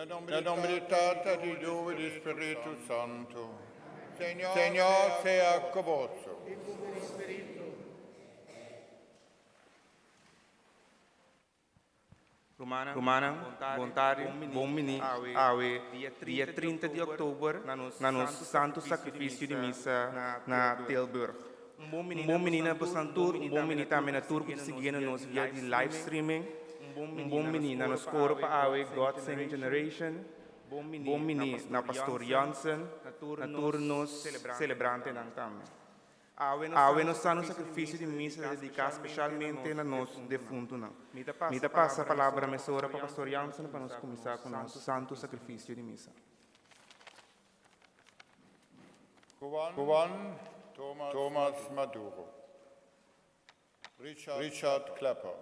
Na nomber di Tata, di Yu i di Spiritu Santu. Señor sea ku boso. Rumannan, bon tardi, bon bini awe dia 30 di òktober na nos Santu Sakrifisio di Misa na Tilburg. Un bon bini na bosan tur, un bon bini tambe na tur ku ta siguiendo nos via di live streaming. Un bon bini na nos koro pa awe God Sing Generation. Bon bini na Pastor Jansen, na tur nos celebrantenan tambe. Awe nos ta nos sacrificio di misa dedica specialmente na nos defuntonan. Mi ta pasa palabra mesora pa Pastor Jansen pa nos cuminsa cu nos santo sacrificio di misa. Juan Thomas Maduro, Richard Klepper,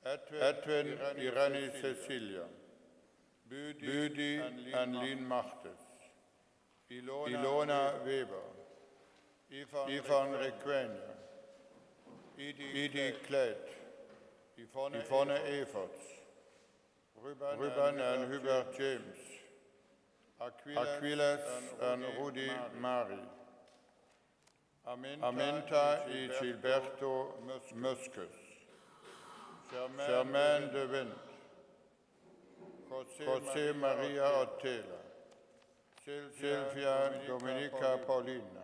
Edwin Irene Cecilia, Büdi Anlin Martes, Ilona Weber, Ivan Requena, Idi Kleit, Yvonne Everts, Ruben en Hubert James, Aquiles en Rudi Mari, Aminta y Gilberto Muskus, Germaine de Wind, José Maria Ortela, Silvia Dominica Paulina,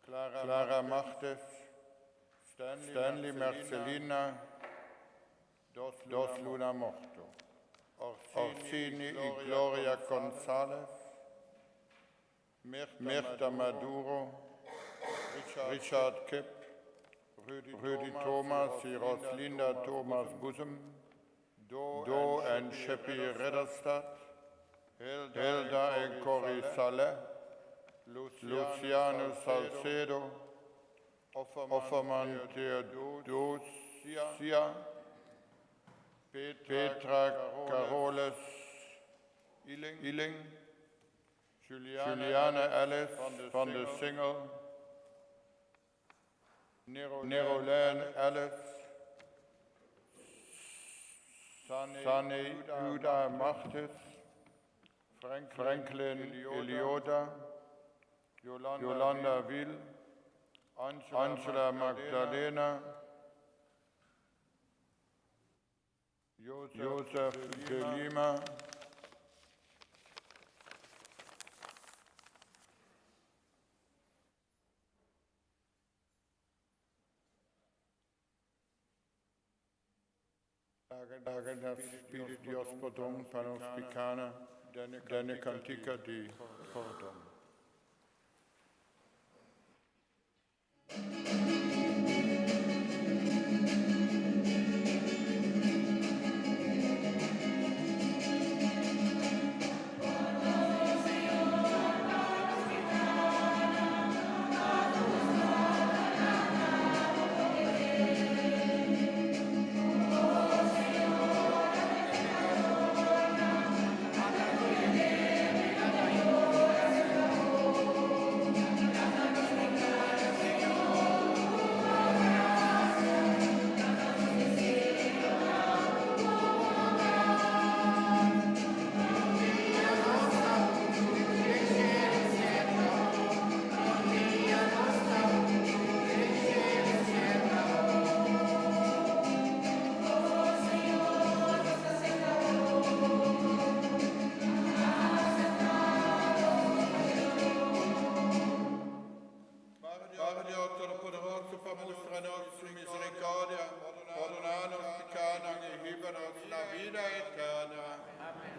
Clara Martes, Stanley Marcelina, Dos Luna Morto, Orsini y Gloria González, Mirta Maduro, Richard Kipp, Rudy Thomas y Roslinda Thomas Boezem, Do en Sheppy Ridderstad, Hilda en Corrie Saleh, Luciano Salcedo, Offerman Theodosia, Petra Caroles Illing, Juliana Ellis van de Singel, Nerolene Ellis, Sunny Uda Martis, Franklin Elioda, Yolanda Will, Angela Magdalena, Joseph de Lima, Laga nos pidi Dios pordon pa nos picana den e cantica di pordon. Padre Dios Todopoderoso, pa mustra nos su misericordia, pordona nos picanan y hiba nos na vida eterna. Amen.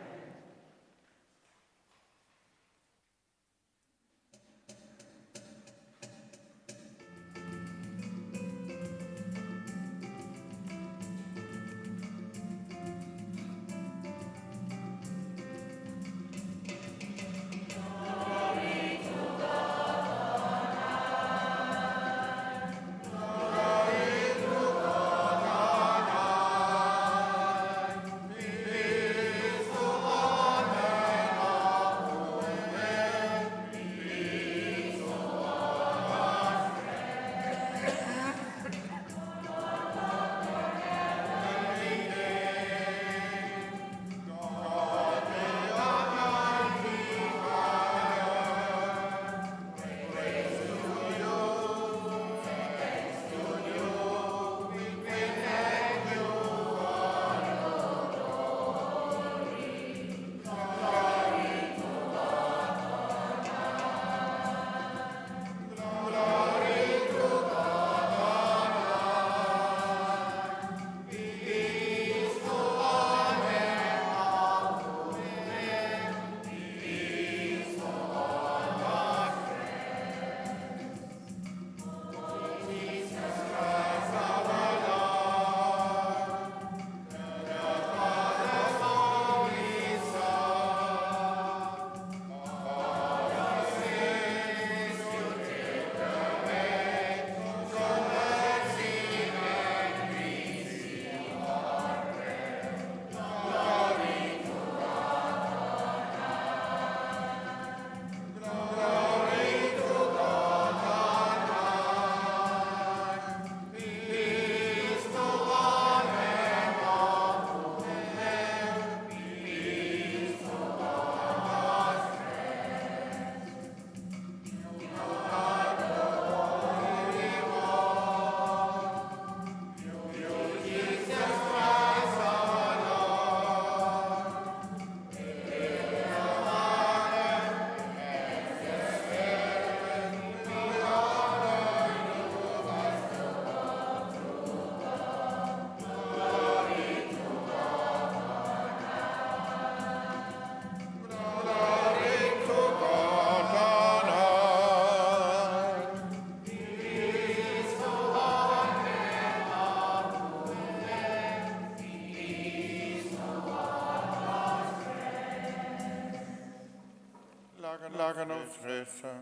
Laga nos resa.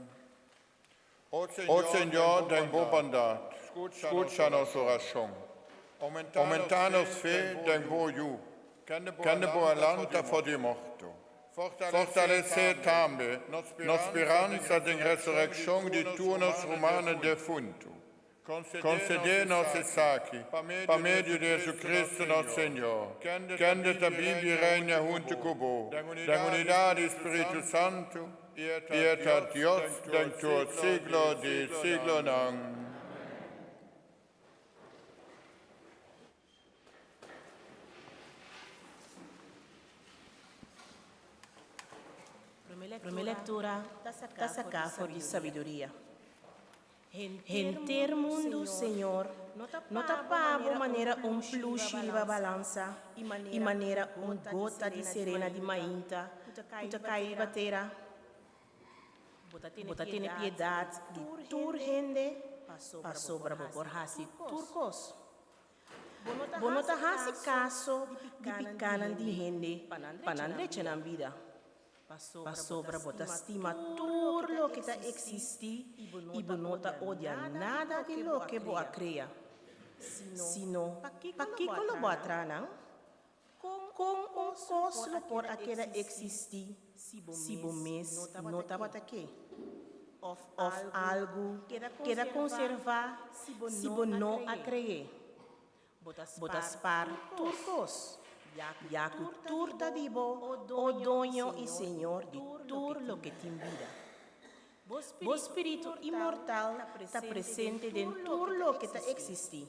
O Señor, den bo bondat, skucha nos orashon. Oumentá nos fe den bo Yu, kende bo a lanta for di morto. Fortalesé tambe nos speransa den resurekshon di tur nos rumannan defuntu. Konsedé nos esaki pa medio di Jesucristo nos Señor, kende ta biba i reina huntu ku bo den unidat di Spiritu Santu, i e ta Dios den tur siglo di siglonan. Promé lektura ta saká for di Sabiduria. Henter mundu, Señor, no ta pa bo manera un plushi riba balansa i manera un gota di serena di mainta ku ta kai riba tera? Bo ta tene piedat di tur hende, pasobra bo por hasi tur kos. Bo no ta hasi kaso di pikanan di hende pa nan drecha nan bida, pasobra bo ta stima tur loke ta eksistí i bo no ta odia nada di loke bo a krea. Sino, pakiko lo bo a traha nan? Kon un kos lo por a keda eksistí si bo mes no tabata ke? Òf algu keda konservá si bo no a kre'é? Bo ta spar tur kos, ya ku tur ta di bo, o Doño i Señor di tur loke tin bida. Bo spiritu inmortal ta presente den tur loke ta eksistí.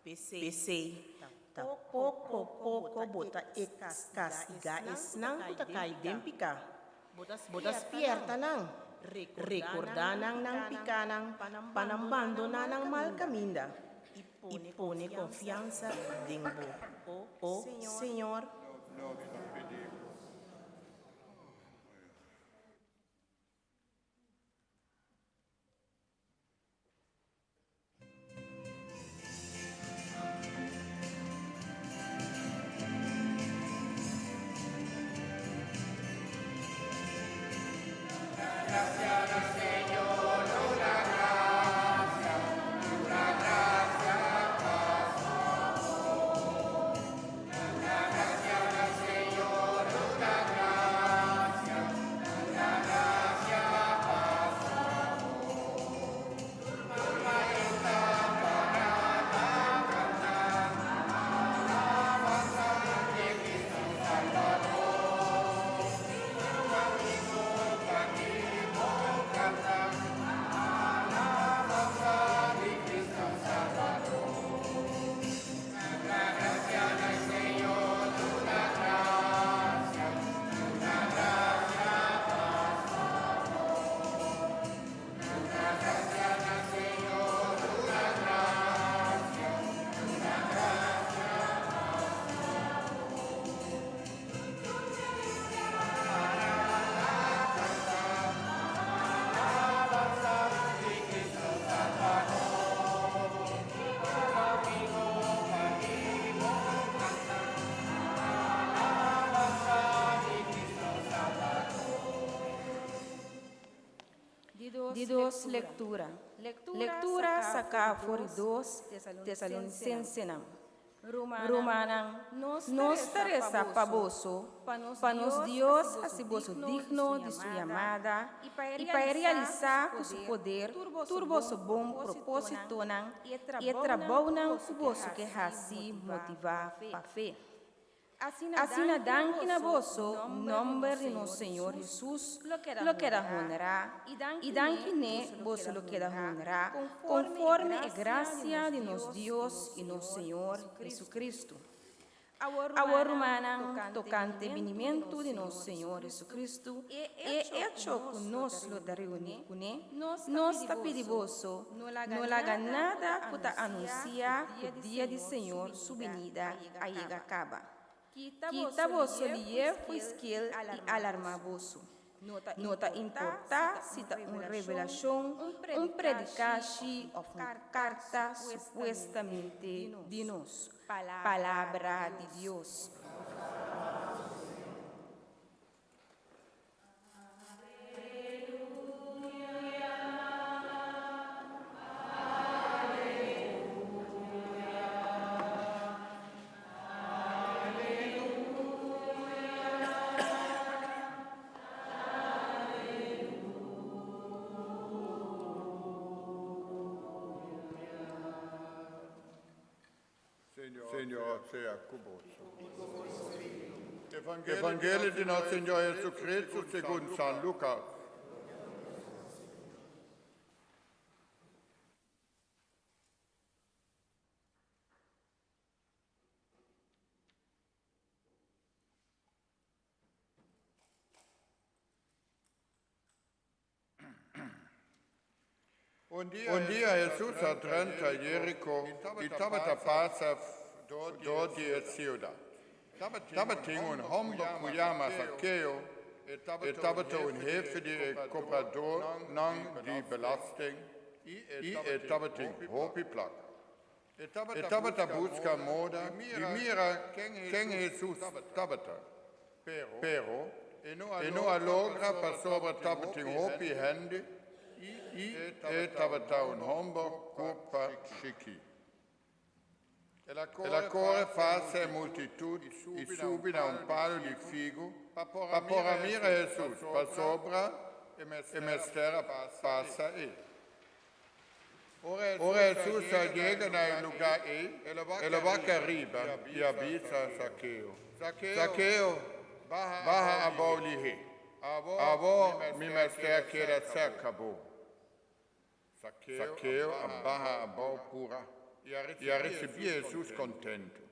P'esei, ta poko poko bo ta kastigá esnan ku ta kai den piká. Bo ta spièrta nan, rekordá nan nan pikánan pa nan bandoná nan mal kaminda i pone konfiansa den bo, o Señor. Di dos lektura. Lektura saká for di dos Tesalonisensenan. Rumannan, nos ta resa pa boso, pa nos Dios hasi boso digno di su yamada i pa e realisá ku su poder tur boso bon propósitonan i e trabounan ku boso ke hasi motivá pa fe. Asina danki na boso, nòmber di nos Señor Hesus lo keda honrá, i danki n'e boso lo keda honrá konforme e grasia di nos Dios i nos Señor Hesukristu. Awor, rumannan, tokante binimentu di nos Señor Hesukristu, e echo ku nos lo ta reuní kuné, nos ta pidi boso, no laga nada ku ta anunsiá ku dia di Señor su binida a yega kaba. Kita boso lié fo'i skel i alarmá boso. No ta importá si ta un revelashon, un predikashi òf un karta supuestamente di nos. Palabra di Dios. Señor sea ku boso. Evangelio di nos Señor Jesucristo segun San Lucas. Un dia Hesus a drenta Jeriko i tabata pasa dor di e siudat. Tabatin un hòmber ku yama Zakeo, e tabata un hefe di e kobradónan di belasting i e tabatin hopi plaka. E tabata buska moda di mira ken Hesus tabata, pero e no a logra pasobra tabatin hopi hende i e tabata un hòmber kurpa chikí. El a kore pasa e multitut i subi na un palu di figu pa por a mira Hesus, pasobra e mester a pasa ei. Ora Hesus a yega na e lugá ei, el a wak ariba i a bisa Zakeo, Zakeo, baha abou lihé. Awor mi mester keda serka bo. Zakeo a baha abou pura i a risibí Hesus kontentu.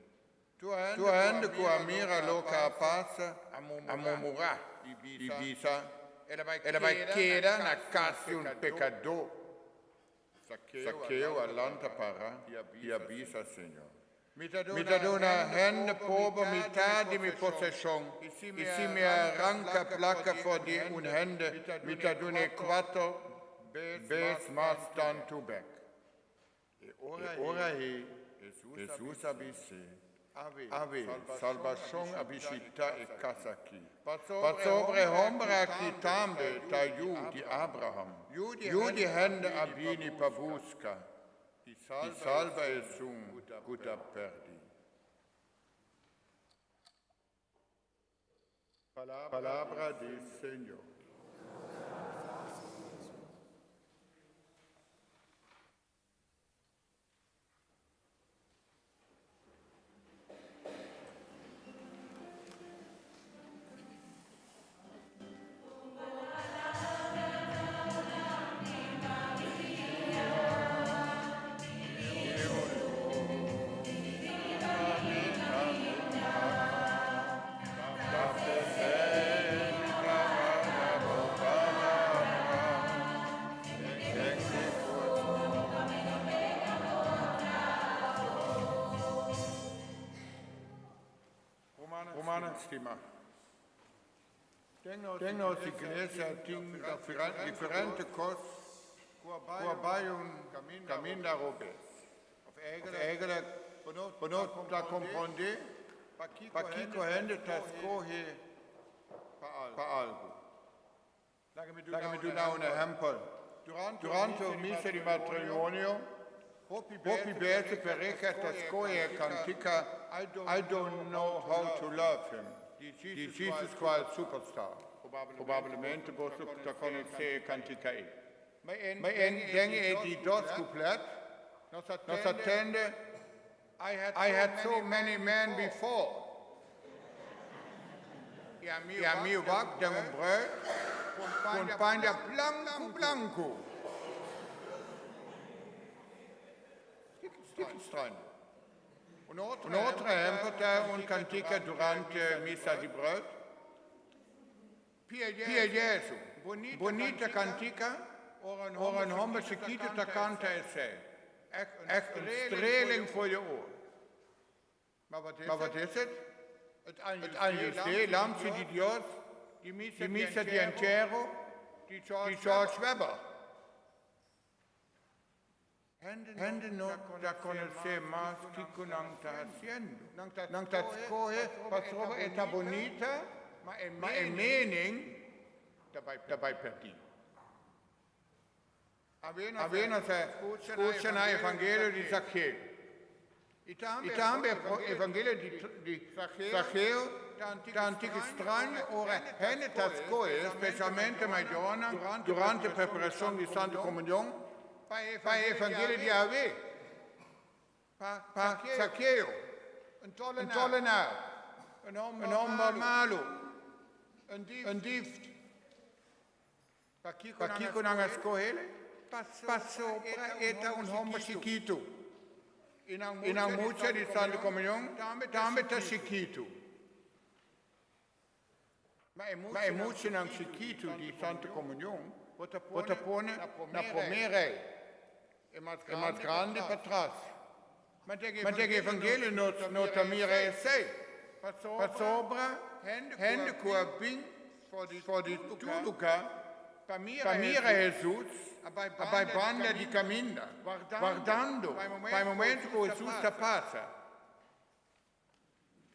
Tur hende ku a mira loke a pasa a murmurá i bisa, El a bai keda na kas di un pekadó. Zakeo a lanta para i a bisa, Señor, mi ta duna hende pober mitá di mi poseshon, i si mi a ranka plaka for di un hende, mi ta dun'é kuater bes mas tantu bèk. E ora ei Hesus a bis'é, Awe, salbashon a bishitá e kas akí, pasobra e hòmber akí tambe ta yu di Abraham. Yu di hende a bini pa buska i salba esun ku ta pèrdí. Palabra di Señor. Rumannan stimá, den nos iglesia tin diferente kos ku a bai un kaminda robes. Òf eigenlijk bo no ta komprondé pakiko hende ta skohe pa algu. Laga mi duna un ehèmpel. Durante un misa di matrimonio, hopi bes e pareha ta skohe e kantika I Don't Know How to Love Him di Jesus Christ Superstar. Probablemente boso ta konosé e kantika ei. Ma den e di dos kuplet, nos a tende, I had so many men before. I ami wak den un bruid ku un panja blanku blanku. Kiko straño. Un otro ehempel ta un kantika durante misa di bruid. Pia Jesu, bunita kantika, ora un homber chikitu ta kanta esei. Echt un streling voor je oor. Ma wat is het? Het Agnus Dei, Lamchi di Dios, di misa di entiero di George Webber. Hende no ta konosé mas kiko nan ta hasiendo. Nan ta skohe pasobra e ta bunita, ma e mening ta bai pèrdí. Awe nos a skucha na Evangelio di Zakeo. I tambe e Evangelio di Zakeo ta antik straño ora hende ta skohe, spesialmente mayornan, durante preparashon di Santa Komunion pa e Evangelio di awe. Pa Zakeo, un tollenaar, un hòmber malu, un dief. Pakiko nan a skoh'é? Pasobra e ta un hòmber chikitu. I nan mucha di Santu Komunion tambe ta chikitu. Ma e muchanan chikitu di Santu Komunion bo ta pone na promé rei, e mas grandi patras. Ma den Evangelio nos no ta mira esei, pasobra hende ku a bin for di tur lugá pa mira Hesus a bai banda di kaminda, wardando pa e momento ku Hesus ta pasa.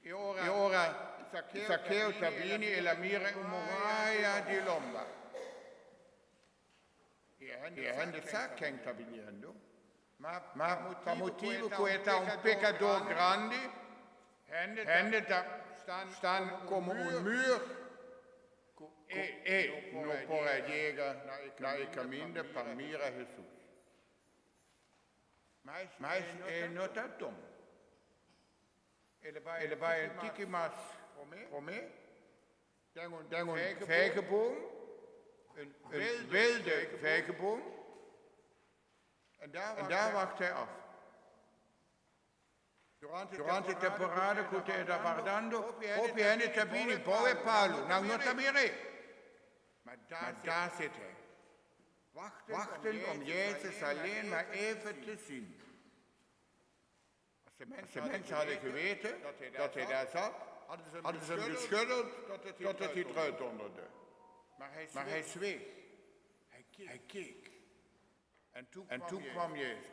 E ora Zakeo ta bini, el a mira un muraya di lomba. I e hende sa ken ta biniendo, ma pa motibu ku e ta un pekadó grandi, hende ta stan komo un mur ku e no por a yega na e kaminda pa mira Hesus. Mas e no ta dom. El a bai un tiki mas promé den un vijgenboom, un wilde vijgenboom, en daar wacht hij af. Durante e temporada ku e ta wardando, hopi hende ta bini bou e palu, nan no ta mir'é. Ma daar zit hij, wachtend om Jezus alleen maar even te zien. Als de mensen hadden geweten dat hij daar zat, hadden ze hem geschütteld totdat hij eruit donderde. Maar hij zweeg. Hij keek. En toen kwam Jezus.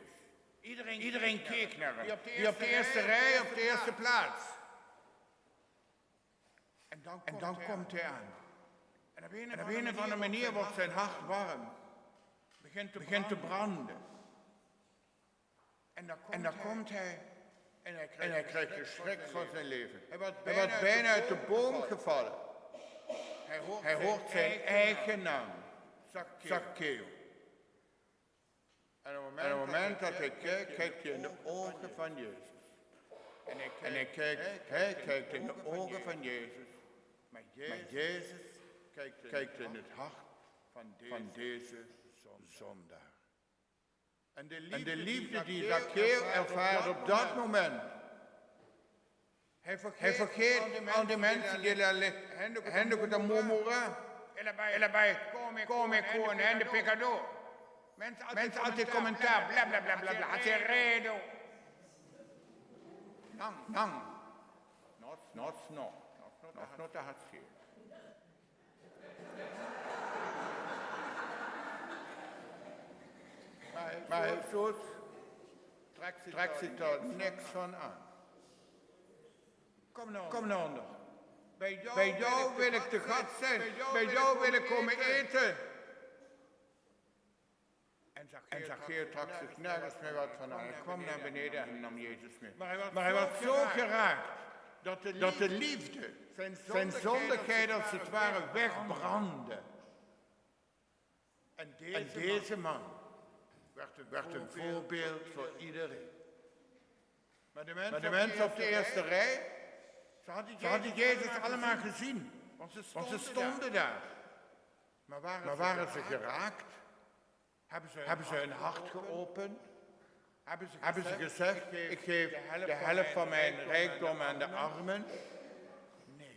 Iedereen keek naar hem. Die op de eerste rij, op de eerste plaats. En dan komt hij aan. En op een of andere manier wordt zijn hart warm. Begint te branden. En dan komt hij en hij krijgt de schrik van zijn leven. Hij was bijna uit de boom gevallen. Hij hoort zijn eigen naam, Zaccheo. En op het moment dat hij kijkt, kijkt hij in de ogen van Jezus. En hij kijkt in de ogen van Jezus. Maar Jezus kijkt in het hart van deze zondaar. En de liefde die Zaccheo ervaart op dat moment. Hij vergeet al die mensen die hende ku ta murmurá. El a bai kome ku un hende pekadó. Mensen altijd commentaar, bla bla bla bla bla, hasi redo. Nan, nos no, nos no ta hasié. Ma Hesus trekt zich daar niks van aan. Kom naar onder. Bij jou wil ik te gast zijn. Bij jou wil ik komen eten. En Zacchaeus trok zich nergens meer wat van aan. Hij kwam naar beneden en nam Jezus mee. Maar hij was zo geraakt dat de liefde zijn zondigheid als het ware wegbrandde. En deze man werd een voorbeeld voor iedereen. Maar de mensen op de eerste rij, ze hadden Jezus allemaal gezien, want ze stonden daar. Maar waren ze geraakt? Hebben ze hun hart geopend? Hebben ze gezegd, ik geef de helft van mijn rijkdom aan de armen?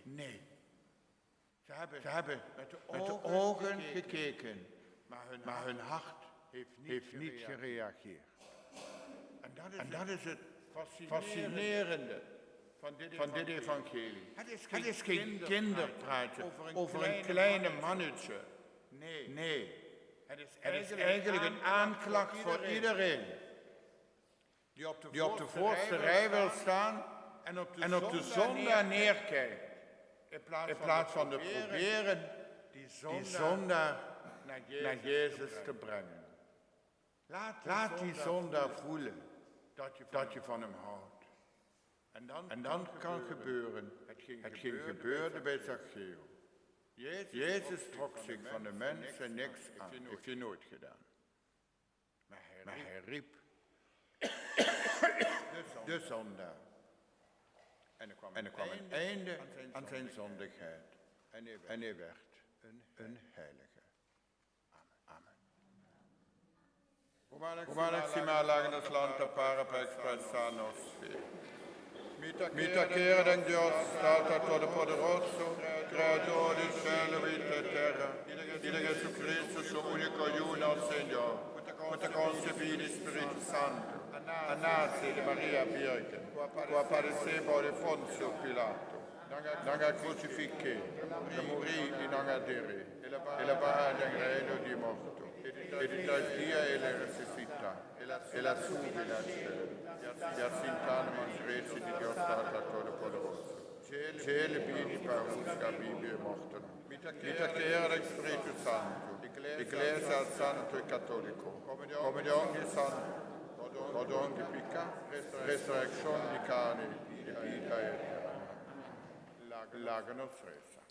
Nee. Ze hebben met de ogen gekeken, maar hun hart heeft niet gereageerd. En dat is het fascinerende van dit evangelie. Het is geen kinderpraatje over een kleine mannetje. Nee. Het is eigenlijk een aanklacht voor iedereen die op de voorste rij wil staan en op de zondaar neerkijkt. In plaats van te proberen die zondaar naar Jezus te brengen. Laat die zondaar voelen dat je van hem houdt. En dan kan gebeuren hetgeen gebeurde bij Zaccheo. Jezus trok zich van de mensen niks aan. Heeft hij nooit gedaan. Maar hij riep. de zondaar. En er kwam een einde aan zijn zondigheid. En hij werd een heilige. Amen. Rumannan stimá, laga nos lanta para pa ekspresá nos fe. Mi ta kere den Dios, Tata Todopoderoso, Kreador di shelu i te tera, i den Jesucristo, su úniko Yu, nos Señor, ku ta konsebí di Spiritu Santu, a nase di Maria Bírgen, ku a padesé bou di Ponsio Pilato, nan a krusifik'é, el a muri i nan a der'é, el a baha den reino di morto, i di tres dia el a resusitá, el a subi na shelu, i a sintá na man drechi di Dios Tata Todopoderoso. Djele bini pa husga bibu i mortonan. Mi ta kere den Spiritu Santu, Iglesia Santu i Katóliko, komunion di santu, pordon di piká, resurekshon di karni i bida eterno. Laga nos resa.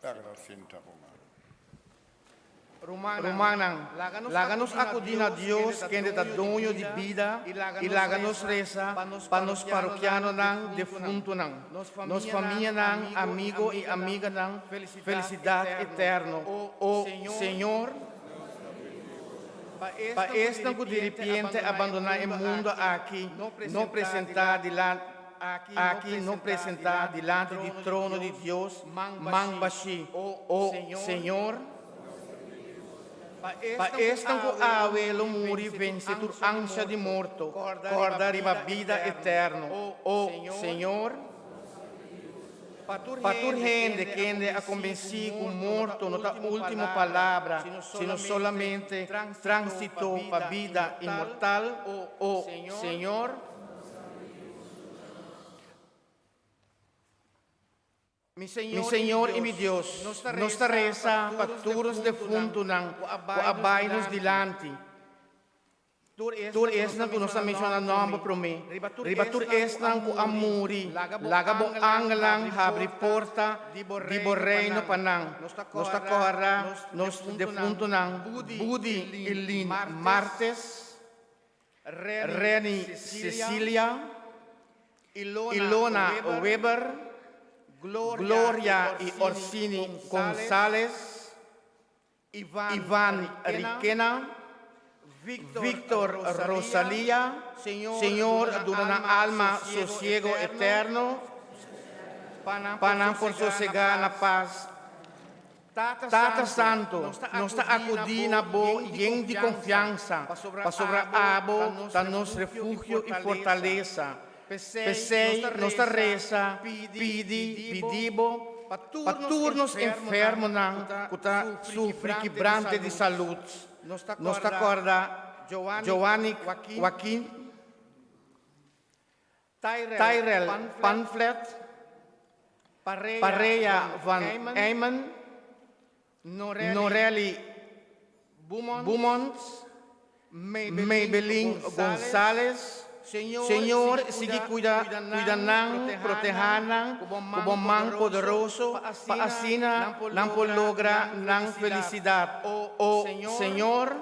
Laga nos sinta, ruman. Rumannan, laga nos akudí na Dios kende ta doño di bida i laga nos resa pa nos parokianonan defuntunan, nos famianan, amigo i amiganan, felisidat eterno. O Señor, pa esnan ku diripiente a bandoná e mundu aki, no presentá dilanti aki no presentá dilanti di trono di Dios man bashí. O Señor, pa esnan ku awe lo muri vense tur ansha di morto, kòrda riba bida eterno. O Señor, pa tur hende kende a kombensí ku morto no ta último palabra, sino solamente tránsito pa bida inmortal. O Señor. Mi Señor i mi Dios, nos ta resa pa tur nos defuntunan ku a bai nos dilanti, tur esnan ku nos a menshoná nòmber promé, riba tur esnan ku a muri, laga bo angelnan habri porta di bo reino pa nan. Nos ta kòrda nos defuntunan Budi i Lin Martes, Reni Cecilia, Ilona Weber, Gloria y Orsini Gonzales, Ivan Riquena, Victor Rosalia, Señor duna nan alma sosiego eterno, pa nan por sosega na paz. Tata Santu, nos ta akudí na Bo yen di konfiansa, pasobra Abo ta nos refugio i fortalesa. P'esei nos ta resa, pidi, pidi Bo pa tur nos enfermonan ku ta sufri kibrante di salud. Nos ta kòrda Joanny Joaquin, Tyrell Pamphlet, Pareya van Eymen, Norelly Beaumont, Maybelline Gonzalez, Señor sigui cuida cuida nan, proteha nan cu bo man poderoso pa asina nan por logra nan felicidad. O Señor,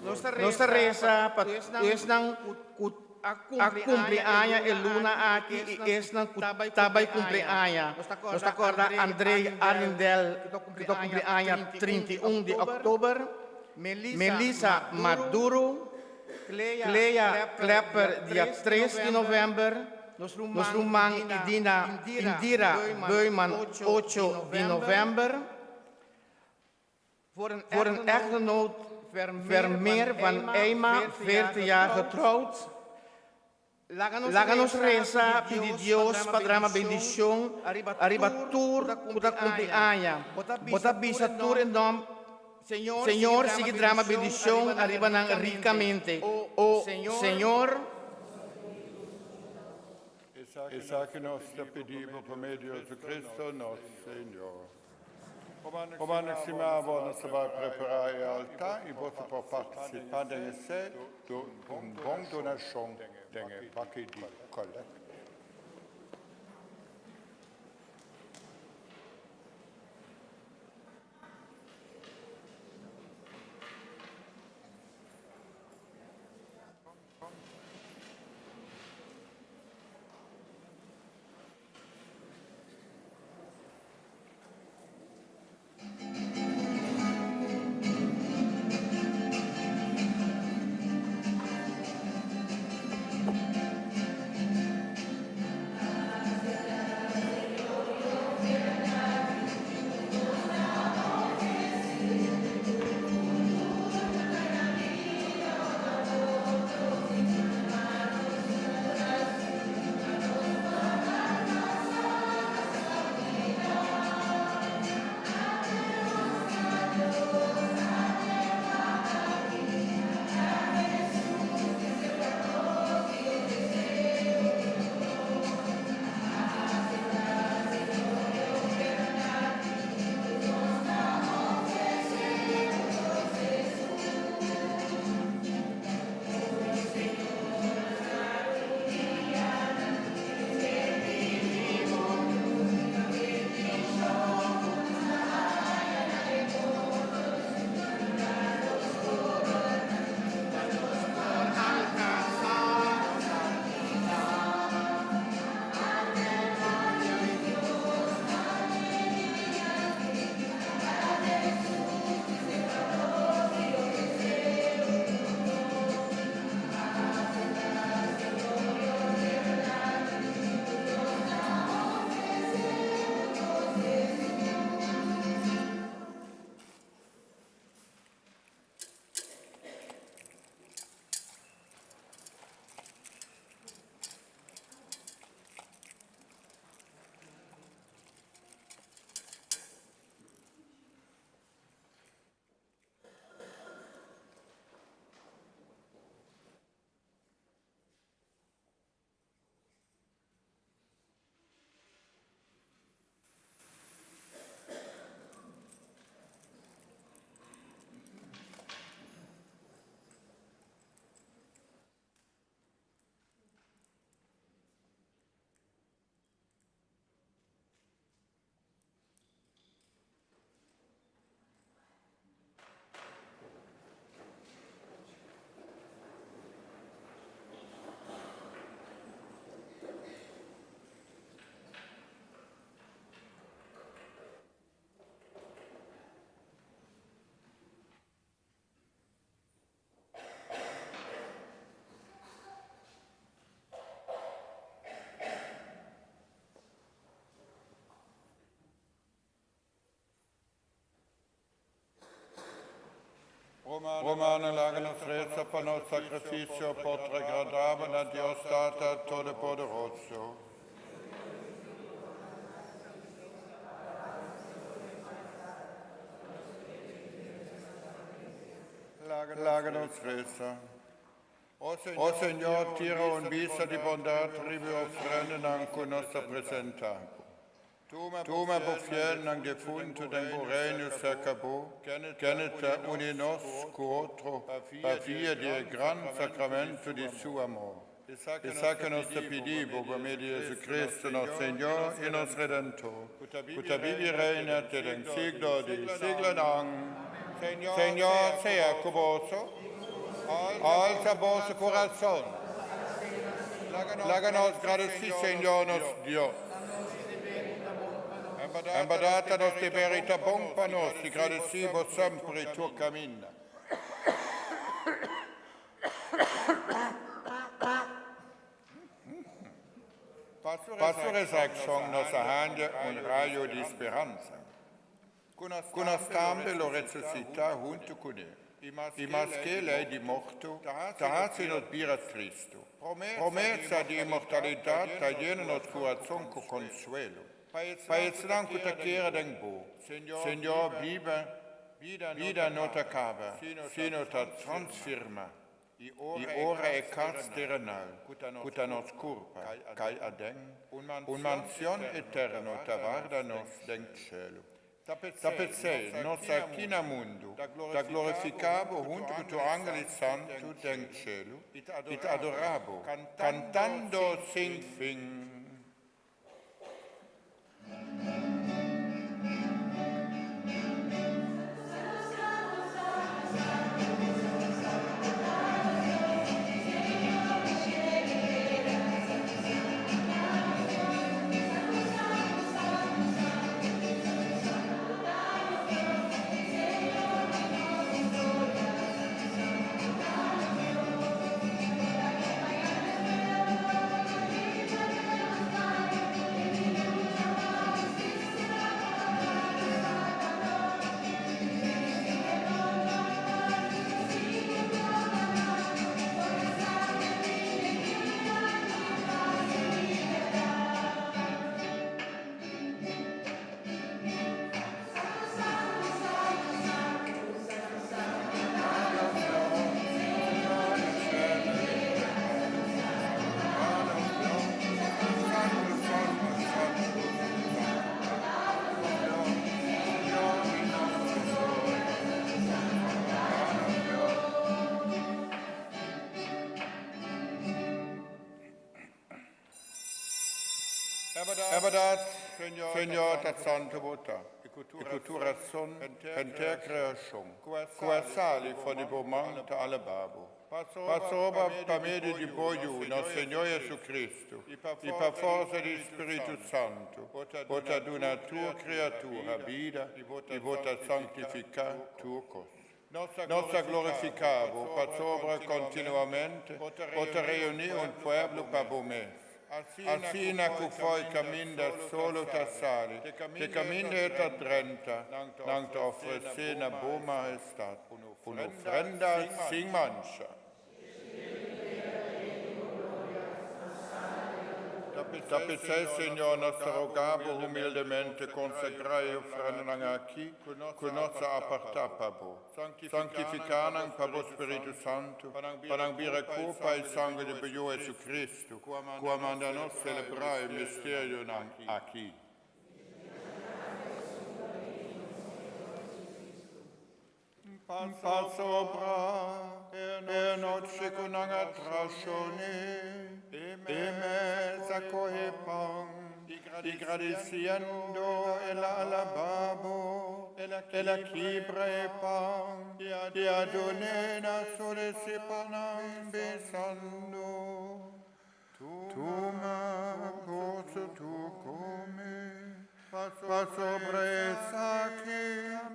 nos ta reza pa esnan cu a kumpli aña e luna aki i esnan ku ta bai kumpli aña. Nos ta kòrda Andrei Arrindell ku ta kumpli aña 31 di òktober, Melissa Maduro, Clea Klepper dia 3 di novèmber, nos ruman Idina Indira Beuman 8 di novèmber. Voor een echtgenoot Vermeer van Eyma, 40 jaar getrouwd. Laga nos reza pidi Dios pa drama bendicion ariba tur cu ta cumpli aña. Bo ta bisa tur e nom, Señor sigui drama bendicion ariba nan ricamente. O Señor. Esaki nos ta pidi bo pa medio di Jesucristo nos Señor. Rumannan stimá, bo nos ta bai prepará e altar i boso por partisipá den esei dor un bon donashon den e baki di kolekta. Rumannan, laga nos resa pa nos sakrifisio por ta agradabel na Dios Tata Todopoderoso. Laga nos resa. O Señor, tira un bista di bondat riba e ofrendanan ku nos ta presentá Bo. Tuma bo fielnan defuntu den bo Reino serka bo, kende ta uni nos ku otro pa via di e gran sakramento di su amor. Esaki nos ta pidi bo pa medio di Jesucristo nos Señor i nos Redentor, ku ta biba i reina te den siglo di siglonan. Señor sea ku boso. Alsa boso kurason. Laga nos gradesí Señor nos Dios. En bèrdat ta nos deber i ta bon pa nos di gradesí bo semper i tur kaminda. Pa su resurekshon nos a hanja un rayo di speransa. Ku nos tambe lo resusitá huntu kuné. I maske lei di morto ta hasi nos bira tristu, promesa di inmortalidat ta yena nos kurason ku konsuelo. Pa esnan ku ta kere den Bo, Señor, biba, bida no ta kaba, sino ta transfirmá. I ora e kas terenal, ku ta nos kurpa, kai aden, un mansion eterno ta warda nos den shelu. Ta p'esei, nos aki na mundu ta glorifiká bo huntu ku tur angel i santu den shelu i ta adorá bo, kantando sin fin. Bèrdat, Señor ta santu bo ta, i ku tur rason henter kreashon ku a sali for di bo man ta alabá bo. Pasobra pa medio di bo Yu, nos Señor JesuCristo, i pa forsa di Spiritu Santu, bo ta duna tur kriatura bida i bo ta sanktifiká tur kos. Nos ta glorifiká bo pasobra kontinuamente bo ta reuní un pueblo pa bo mes. Asina ku fo'i kaminda solo ta sali te kaminda e ta drenta, nan ta ofresé na bo Mahestat un ofrenda sin mancha. Ta p'esei, Señor, nos ta roga bo humildemente, konsagrá e ofrendanan aki ku nos a apartá pa bo. Sanktifiká nan pa bo Spiritu Santu, pa nan bira kurpa i sanger di bo Yu Hesukristu, ku a manda nos selebrá e misterionan aki. Pasobra e nochi ku nan a trashon'é, e mes a kohe pan, i gradisiendo el a alabá bo, el a kibra e pan i a dun'é na su disipelnan, bisando, Tuma boso tur come, pasobra esaki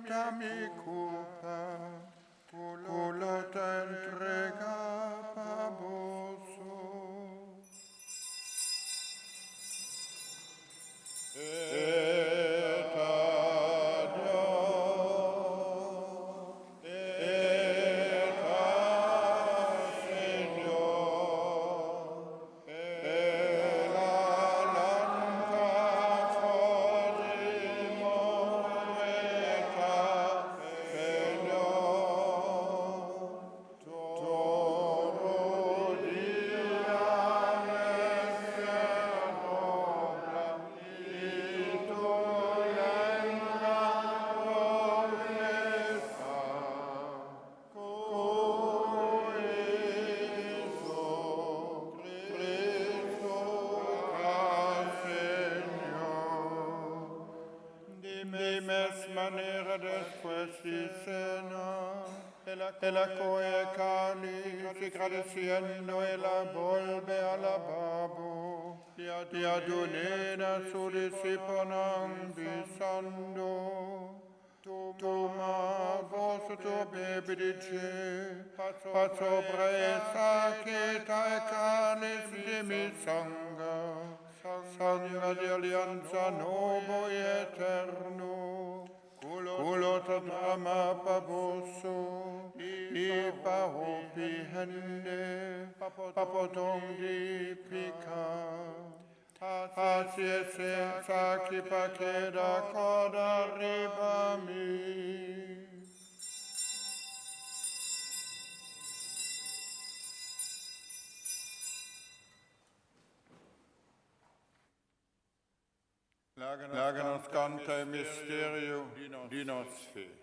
ta mi curpa, cu lo ta entrega pa boso. E ta Dios, e ta Señor, el a lanta for di morto, e ta Señor. Toro dia mester dobla i tur lenga profesá ku Jesucristo ta Señor. Di mes manera despues di sena, el a kohe e kalis i gradisiendo el a bolbe alabá bo i a dun'é na su disipelnan, bisando, Tuma boso tur bebe di dje, pasobra esaki ta e kalis di mi sanger, Sanger di aliansa nobo i eterno, ku lo ta drama pa boso i pa hopi hende pa pordon di piká. Hasi esaki pa keda kòrda riba mi. Laga nos canta e misterio di nos fe.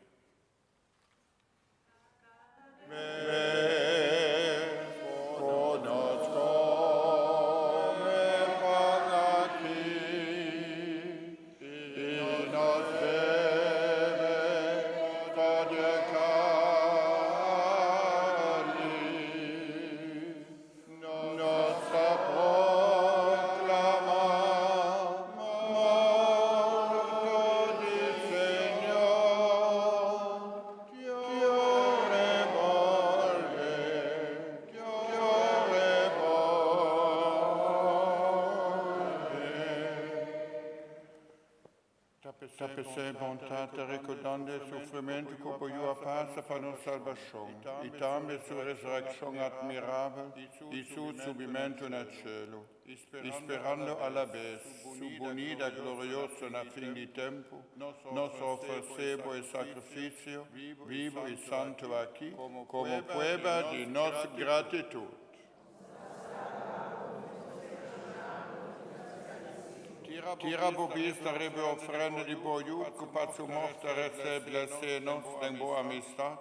Ta p'esei, bon Tata, rekordando e sufrimentu ku bo Yu a pasa pa nos salbashon, i tambe su resurekshon atmirabel i su subimentu na shelu, i sperando alabes su bunida glorioso na fin di tempu, nos ofresé bo e sakrifisio bibu i santu aki komo prueba di nos gratitut. Tira bo bista riba e ofrenda di bo Yu ku pa su morto a restablesé nos den bo amistat.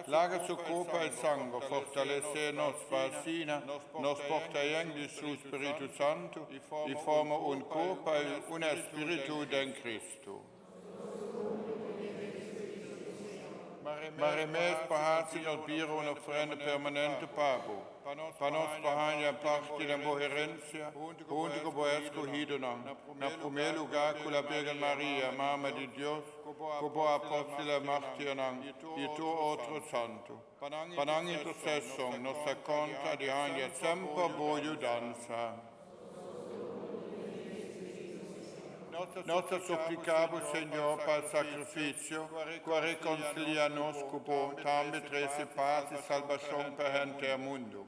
Laga su kurpa i sanger fortalesé nos pa asina nos por ta yen di su Spiritu Santu i forma un kurpa i un espiritu den Kristu. Mare mes pa hasi nos bira un ofrenda permanente pa bo, pa nos por haña parti den bo herensia huntu ku bo eskohidonan, na promé lugá ku la Birgen Maria, Mama di Dios, ku bo apòstelnan, mártirnan i tur otro santu. Pa nan interseshon nos ta konta di haña semper bo yudansa. Nos ta supliká bo, Señor, pa e sakrifisio ku a rekonsiliá nos ku bo, tambe trese pas i salbashon pa henter mundu.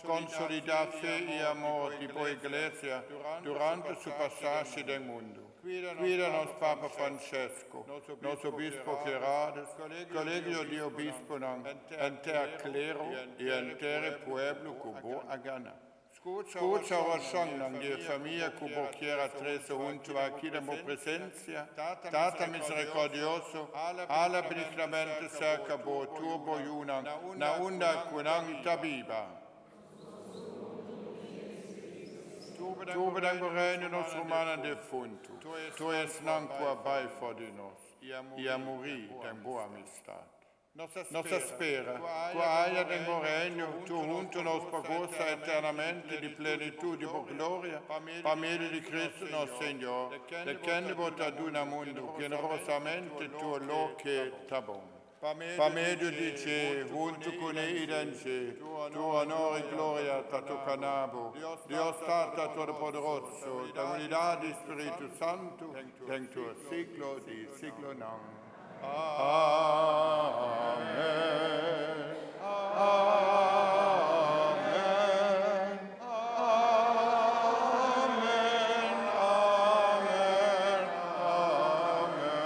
Konsolidá fe i amor di bo Iglesia durante su pasashi den mundu. Kuida nos Papa Francesco, nos Obispo Gerardus, Kolegio di Obisponan, henter klero i henter e pueblo ku bo a gana. Skucha orashonnan di e famia ku bo kier a trese huntu aki den bo presensia. Tata miserikòrdioso, hala benignamente serka bo tur bo yunan na unda ku nan ta biba. Tuba den bo reino nos rumannan defuntu, tur esnan ku a bai for di nos i a muri den bo amistat. Nos ta spera ku aya den bo Reino tur huntu nos por gosa eternamente di plenitud di bo gloria, pa medio di Cristo nos Señor, de kende bo ta duna mundu generosamente tur loke ta bon. Pa medio di dje, huntu kuné i den dje, tur honor i gloria ta toka na bo, Dios Tata Todopoderoso, den unidad di Spiritu Santu, den tur siglo di siglonan. Amen. Amen. Amen. Amen. Amen.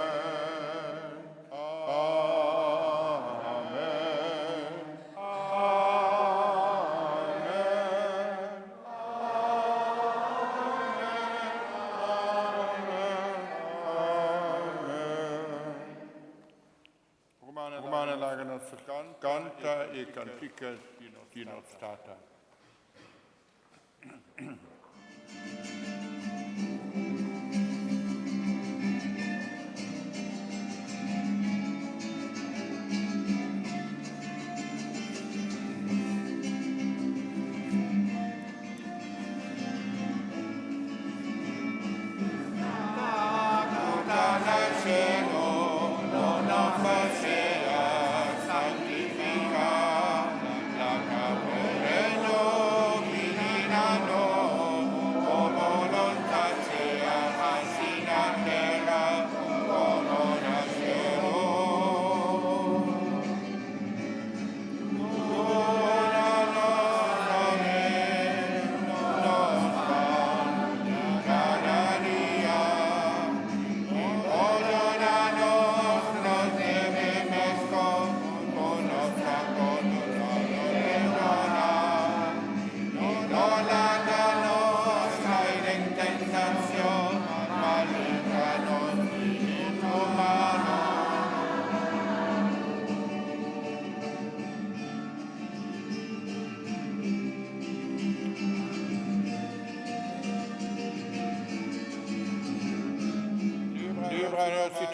Amen. Amen. Rumannan laga nos kanta e kantika di nos Tata.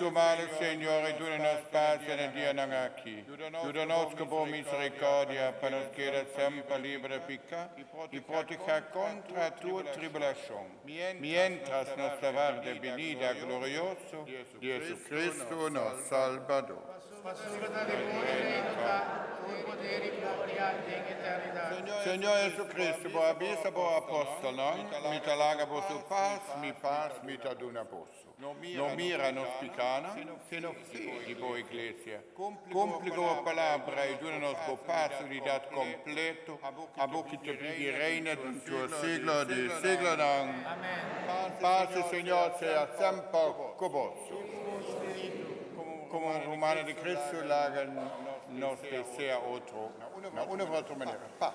tur malu, Señor, i duna nos pas den e dianan aki. Yuda nos ku bo misericordia, pa nos keda semper liber di piká i protehá kontra tur tribulashon, miéntras nos ta warda e binida glorioso di Jesucristo nos Salbador. Pasobra ta di bo e reino ta, tur poder i gloria den eternidat. Señor Jesucristo, bo a bisa bo apostelnan, Mi ta laga boso pas, mi pas mi ta duna boso. No mira nos pikánan, sino fe di bo Iglesia. Kumpli ku bo palabra i duna nos bo pas, unidat kompleto, abo ki ta biba i reina den tur siglo di siglonan. Pas di Señor sea semper ku boso. Komo un rumannan di Cristo, laga nos desea otro na un of otro manera. Pas.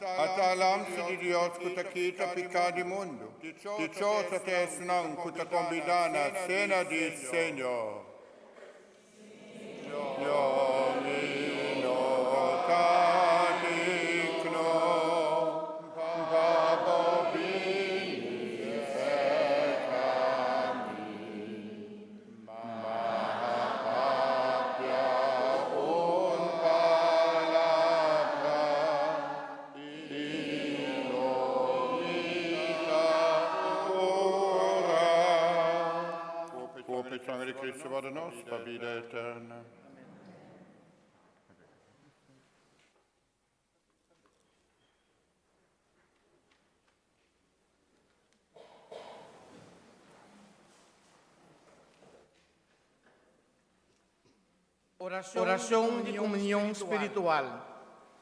Ata Lamchi di Dios ku ta kita piká di mundu. Dichoso ta esnan ku ta kombidá na sena di Señor. Cuerpo y sangre de Cristo para nos, pa vida eterna. Oracion di comunion spiritual.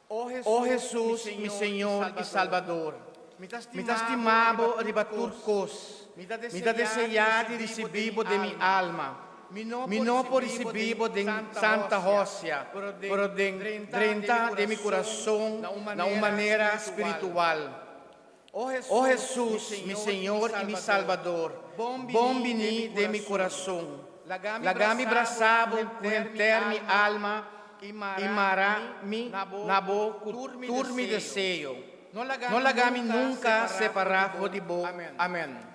O Jesus, mi Señor y Salbador, Mi ta stima bo riba tur kos. Mi ta deseá di risibí bo den mi alma. Mi no por risibí bo den Santa Hostia, pero den drenta den mi kurason na un manera spiritual. O Hesus, mi Señor i mi Salbador, bon biní den mi kurason. Laga mi brasa bo ku henter mi alma i mara mi na bo ku tur mi deseo. No laga mi nunka separá for di bo. Amèn.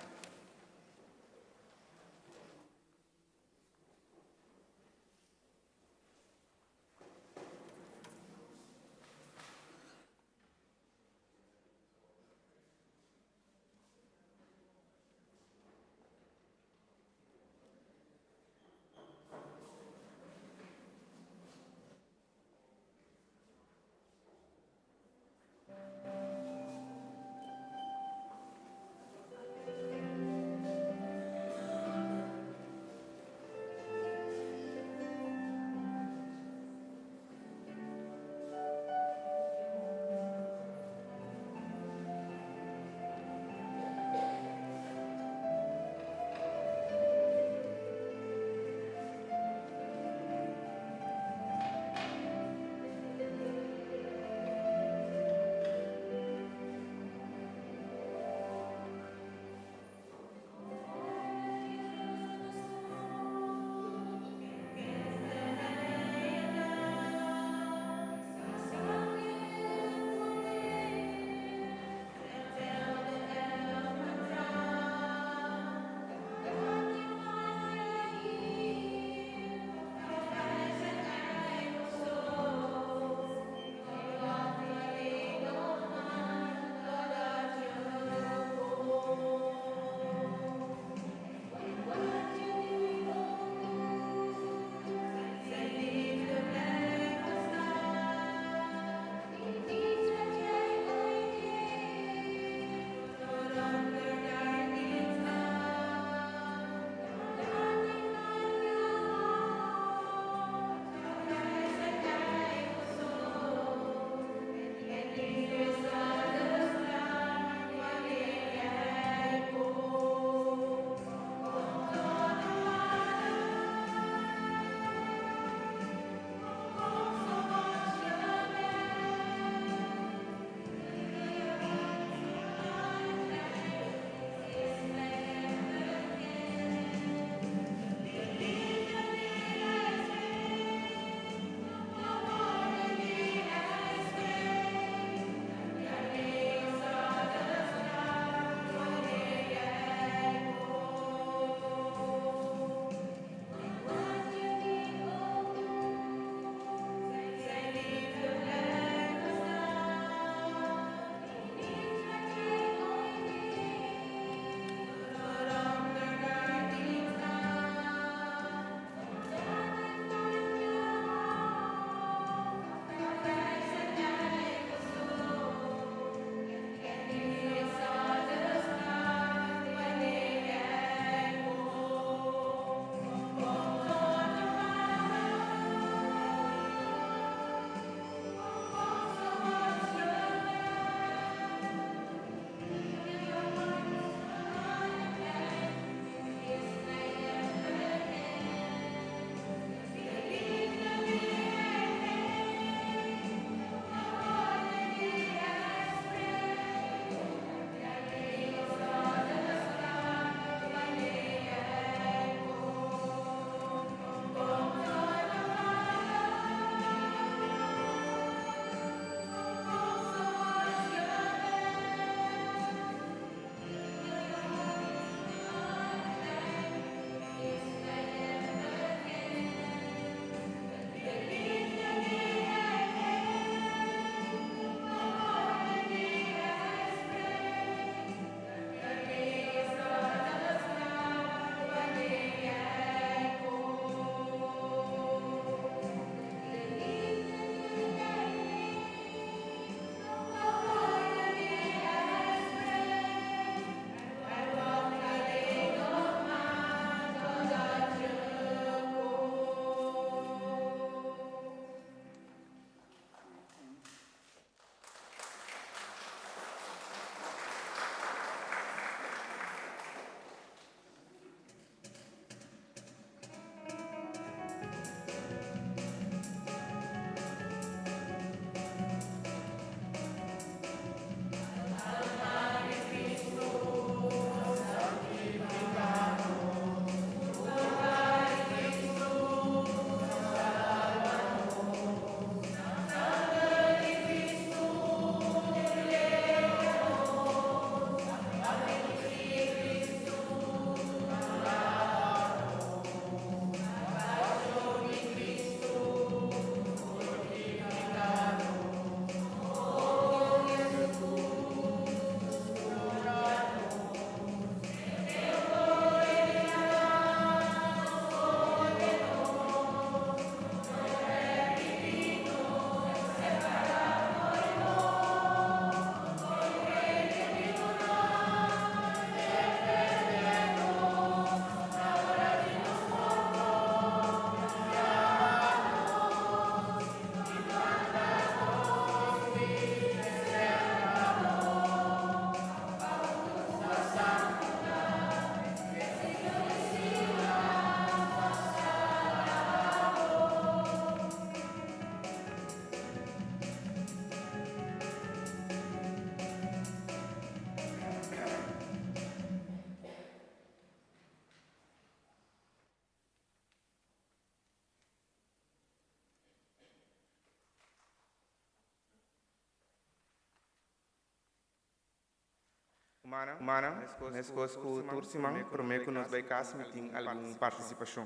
Humana, meskos ku tur siman, promé ku nos bai kas mi tin algun partisipashon.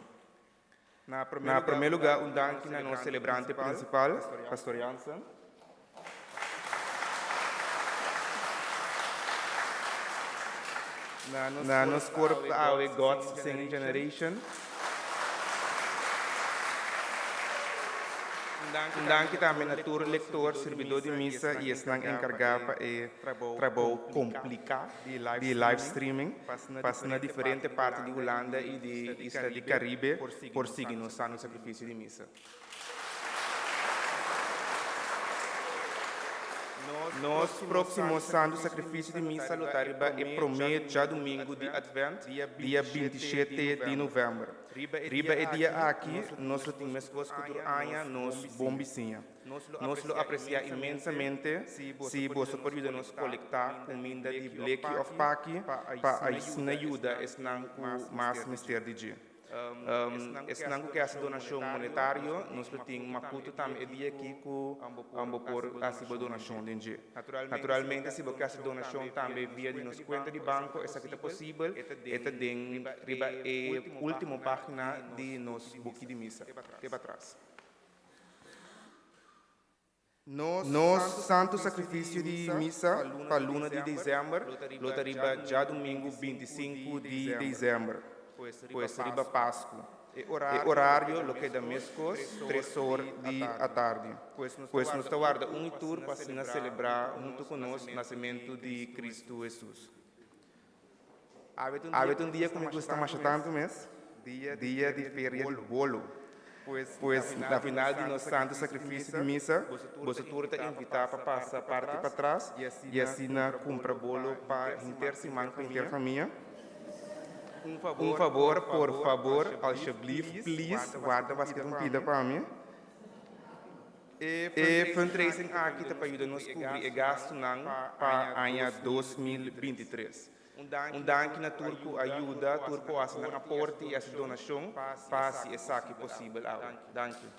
Na promé lugá un danki na nos selebrante prinsipal, Pastor Jansen. Na nos kor pa awe God's Singing Generation. Un danki tambe na tur lektor, sirbidó di misa i esnan enkargá pa e trabou kompliká di live streaming pa asina diferente parti di Hulanda i di isla di Karibe por sigui nos Santu Sakrifisio di Misa. Nos próksimo Santu Sakrifisio di Misa lo ta riba e promé djadumingu di Atvènt, dia bintishete di novèmber. Riba e dia aki nos lo tin meskos ku tur aña nos bon bisiña. Nos lo apresiá inmensamente si boso por yuda nos kolektá kuminda di bleki òf paki pa asina yuda esnan ku mas mester di dje. Esnan ku ke hasi donashon monetario, nos lo tin makutu tambe e dia aki ku bo por hasi bo donashon den dje. Naturalmente si bo ke hasi donashon tambe via di nos kuenta di banko esaki ta posibel, e ta den riba e ultimo pagina di nos buki di misa. Te patras. Nos Santu Sakrifisio di Misa pa luna di desèmber lo ta riba djadumingu 25 di desèmber, pues riba Pasku. E orario lo keda meskos, tres or di atardi. Pues nos ta warda un i tur pa asina selebrá huntu ku nos nasementu di Kristu Hesus. Awe ta un dia ku mi gusta masha tantu mes, dia di feria di bolo. Pues na final di nos santu sakrifisio di misa, boso tur ta invitá pa pasa parti patras i asina kumpra bolo pa henter siman ku henter famia. Un fabor, por fabor, alsjeblieft, please, warda baskita un pida pa mi. E fundraising aki ta pa yuda nos kubri e gastunan pa aña 2023. Un danki na tur ku a yuda, tur ku a hasi nan aporte i hasi donashon pa hasi esaki posibel awe. Danki.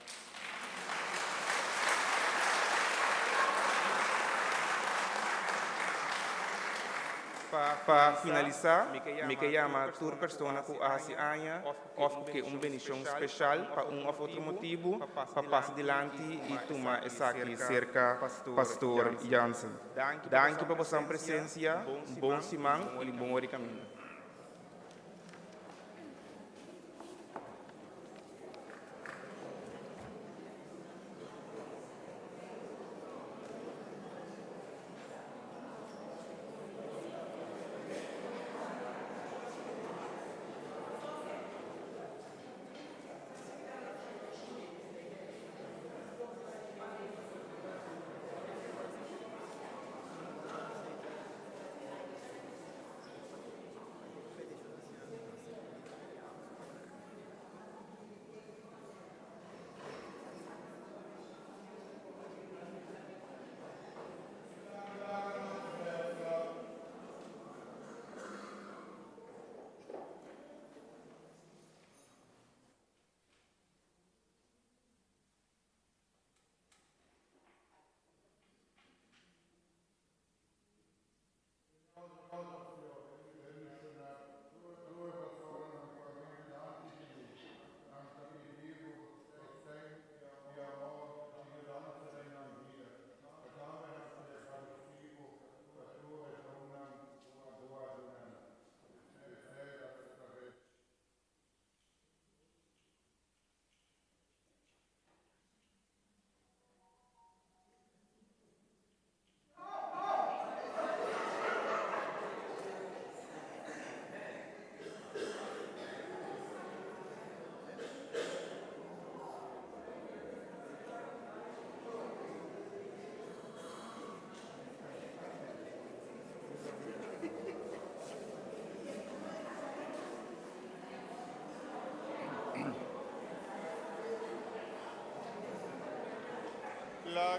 Pa finalisá, mi ke yama tur persona ku a hasi aña òf ku ke un bendishon speshal pa un òf otro motibu pa pasa dilanti i tuma esaki serka Pastor Jansen. Danki pa bosan presensia, un bon siman i un bon ora di kaminda.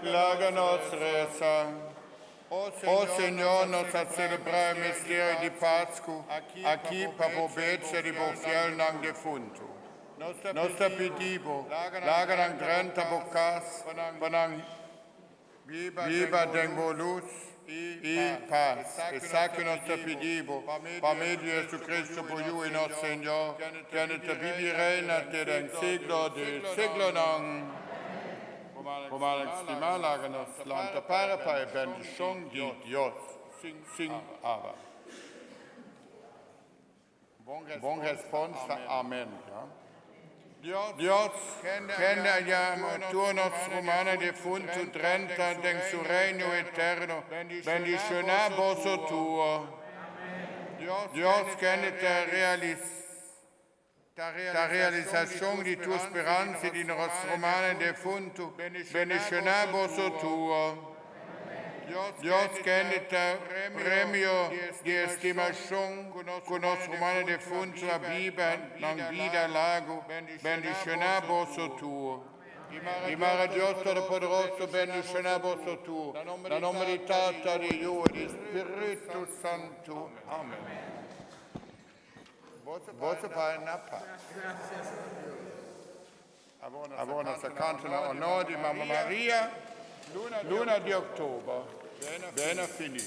Laga nos resa. O Señor, nos a selebrá e misterio di Pasku aki pa probecha di bo fielnan defuntu. Nos ta pidi bo, laga nan drenta bo kas pa nan biba den bo lus. i pas. Esaki nos ta pidi Bo, pa medio di Jesucristo bo Yu i nos Señor, kende ta biba i reina te den siglo di siglonan. Rumannan stimá, laga nos lanta para pa e bendishon di Dios. Sin aba. Bon respons ta amen. Dios, kende a yama tur nos rumannan defuntu drenta den su reino eterno, bendishoná boso tur. Dios, kende ta ta realisashon di tur speransa di nos rumannan defuntu, bendishoná boso tur. Dios kende ta premio di estimashon ku nos rumannan defuntu a biba nan bida largu, bendishoná boso tur. I mara Dios Todopoderoso bendishoná boso tur, na nomber di Tata, di Yu i di Spiritu Santu. Amen. Boso bai na pas. Awor nos a kanta na honor di Mama Maria, luna di oktober, bena fini.